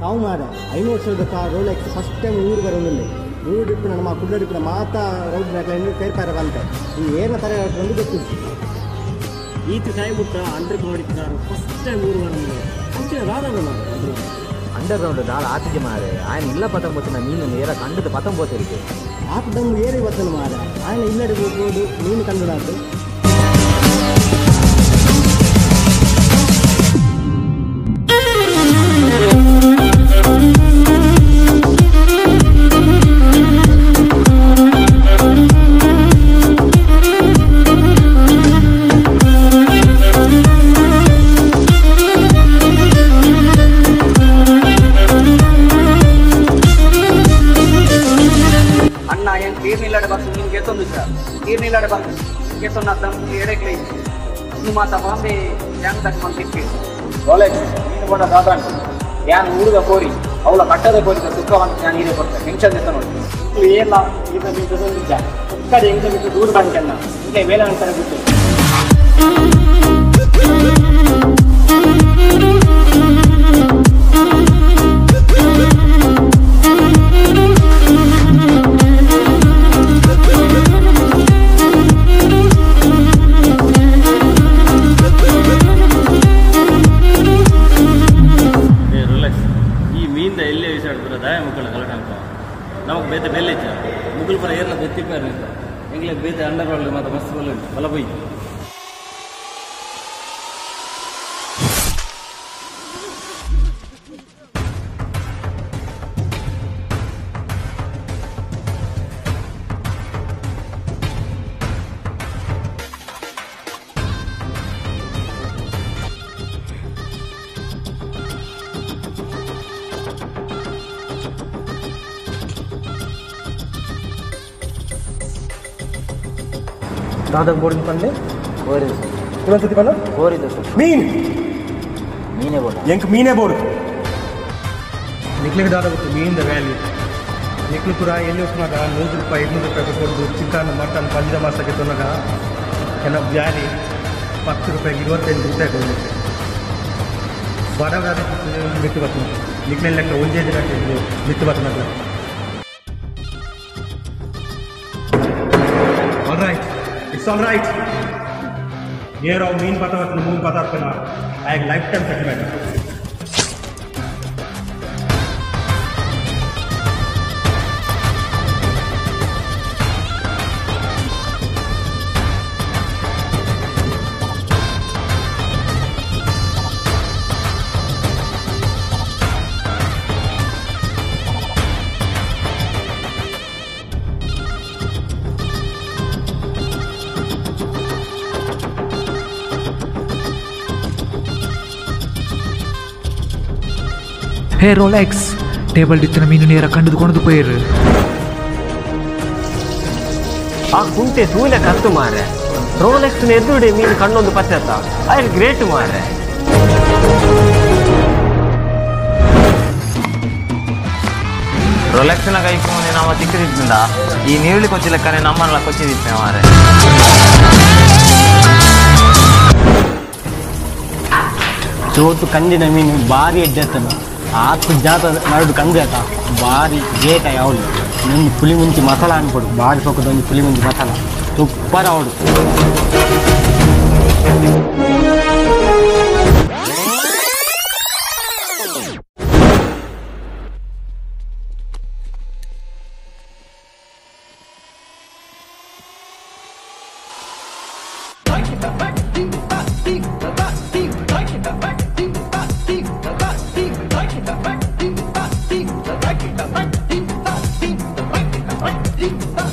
ಅವು ಮಾರ 5 ವರ್ಷದ ರೋಲೆಕ್ಸ್ ಫಸ್ಟ್ ಟೈಮ್ ಊರು ಬರೋದಿಲ್ಲ. ಊರು ಡಿಪ್ಪು ನಮ್ಮ ಕುಡ್ಲ ಡಿಪ್ಪು ಮಾತಾ ರೌಡ್ ಸೇರ್ಪಾರ ಬಂತೆ ಈ ಏನ ತರ ಒಂದು ಗೊತ್ತಿತ್ತು. ಈತ ಟೈಮ್ ಮುಟ್ಟ ಅಂಡರ್ ಗ್ರೌಂಡ್ ಇದ್ದಾರೆ ಫಸ್ಟ್ ಟೈಮ್ ಊರು ಬರೋದಿಲ್ಲ. ಅಂಚಿನ ರಾಧಾನ ಮಾರ ಅಂಡರ್ ಗ್ರೌಂಡ್ ದಾಳ ಆತಿಗೆ ಮಾರೆ ಆಯನ ಇಲ್ಲ ಪತಂಬೋತಿನ ಮೀನು ನೇರ ಕಂಡದ ಪತಂಬೋತಿರಿಗೆ ಆತ ದಮ್ ಏರಿ ಬತ್ತನ ಮಾರ ಆಯನ ಇಲ್ಲಡೆ ಹೋಗ್ಬೋದು ಮೀನು ಕಂಡು. ಅಣ್ಣ ಏನು ತೀರ್ನಿಲ್ಲಾಡೆ ಬಂತು ನಿಮ್ಗೆ ಗೆತ್ತೊಂದು ಸರ್ ತೀರ್ನಿಲ್ಲಾಡೆ ಬಂತು ಗೆತ್ತೊಂದು ಅರ್ಧ ಎಡೆಕ್ಲೆ ಇನ್ನು ಮಾತ ಬಾಂಬೆ ಡ್ಯಾಮ್ ತಕ್ಕ ಬಂದಿತ್ತು. ರೋಲೆಕ್ಸ್ ಮೀನು ಬೋಡ ದಾದಾಂಟು ಯಾನ್ ಊರುದ ಕೋರಿ ಅವಳ ಕಟ್ಟದ ಕೋರಿದ ಸುಖವನ್ನು ನಾನು ಹೀರೆ ಕೊಡ್ತೇನೆ ಟೆನ್ಷನ್ ಎತ್ತ ನೋಡಿ. ಏನ ಈಗ ನಿಜ ಕಡೆ ಹೆಂಗೆ ಬಿಟ್ಟು ದೂರ ಬಂಕಣ್ಣ ಹಿಂಗೆ ವೇಲ ಅಂತಾರೆ ಬಿಟ್ಟು. ಮೀನ್ದ ಎಲ್ಲೇ ವಿಷಯ ದಾಯ ಮುಕ್ಕಳ ಕಲಟಂಪ ನಮಗೆ ಬೇತೆ ಬೆಲೆ ಇಚ್ಚ ಮುಗುಲ್ ಪರ ಏರ್ಲ ದೆತ್ತಿಪ್ಪಾರ ಎಂಗ್ಲೆ ಬೇತೆ ಅಂಡರ್ ವರ್ಲ್ಡ್ ಮತ್ತೆ ಮಸ್ತ್ ಬಲ್ಲ ಉಂಟು ಬಲ ಪೊಯ್. ದಾದಾಗ ಬೋರ್ಡಿನ ಪಂಡೆ ಕೋರಿದ ಸರ್. ಕುಲಸತಿ ಪಂಡ ಕೋರಿದ ಸರ್. ಮೀನ್ ಮೀನೇ ಬೋರ್ಡ್ ಎಂಕ್ ಮೀನೇ ಬೋರ್ಡ್ ನಿಕ್ಲಿಗೆ ದಾದ ಗೊತ್ತು ಮೀನ್ the value. ನಿಕ್ಲು ಪೂರ ಎಲ್ಲಿ ಉಸ್ನಾಗ 100 ರೂಪಾಯಿ 200 ರೂಪಾಯಿ ಕೊಡ್ದು ಚಿಕನ್ ಮಟನ್ ಪಂಜ ಮಾಸಕ್ಕೆ ತೊನಗ ಕೆಲ ಬ್ಯಾಲಿ 10 ರೂಪಾಯಿಗೆ 25 ರೂಪಾಯಿ ಕೊಡಲಿಕ್ಕೆ ಬಡವ ಮಿತ್ತು ಬರ್ತದೆ. ನಿಕ್ಲೆ ಲೆಕ್ಕ ಒಂದೇ ದಿನ ಮಿತ್ತು ಬರ್ತದೆ. All right, it's all right. Here our main part of the moon part of I have lifetime settlement. Hey Rolex table ಇತ್ತಿನ ಮೀನು ನೇರ ಕಂಡು ಕೊಂಡು ಪೋಯಿರು. ಆ ಕುಂಟೆ ತೂಲೆ ಕತ್ತು ಮಾರೆ ರೋಲೆಕ್ಸ್ ಎದುರುಡೆ ಮೀನು ಕಣ್ಣೊಂದು ಪಚ್ಚತ್ತ I great ಮಾರೆ. ರೋಲೆಕ್ಸ್ನ ಕೈಕೊಂಡು ನಾವು ಚಿಕ್ಕದಿದ್ದಿಂದ ಈ ನೀರುಳ್ಳಿ ಕೊಚ್ಚಿ ಲೆಕ್ಕನೆ ನಮ್ಮನ್ನೆಲ್ಲ ಕೊಚ್ಚಿದಿತ್ತೆ ಮಾರೆ. ಚೋತು ಕಂಡಿನ ಮೀನು ಭಾರಿ ಎಡ್ಡೆತ್ತನು ಆತು ಜಾತ ನಡು ಕಂಜಾತ ಭಾರಿ ಗೇಟ ಯಾವಳು ನಿನ್ನ ಪುಲಿ ಮುಂಚಿ ಮಸಾಲ ಅನ್ಕೊಡು ಭಾರಿ ಸೊಕ್ಕದ ಒಂದು ಪುಲಿ ಮುಂಚಿ ಮಸಾಲ ಸೂಪರ್ ಅವಳು. Like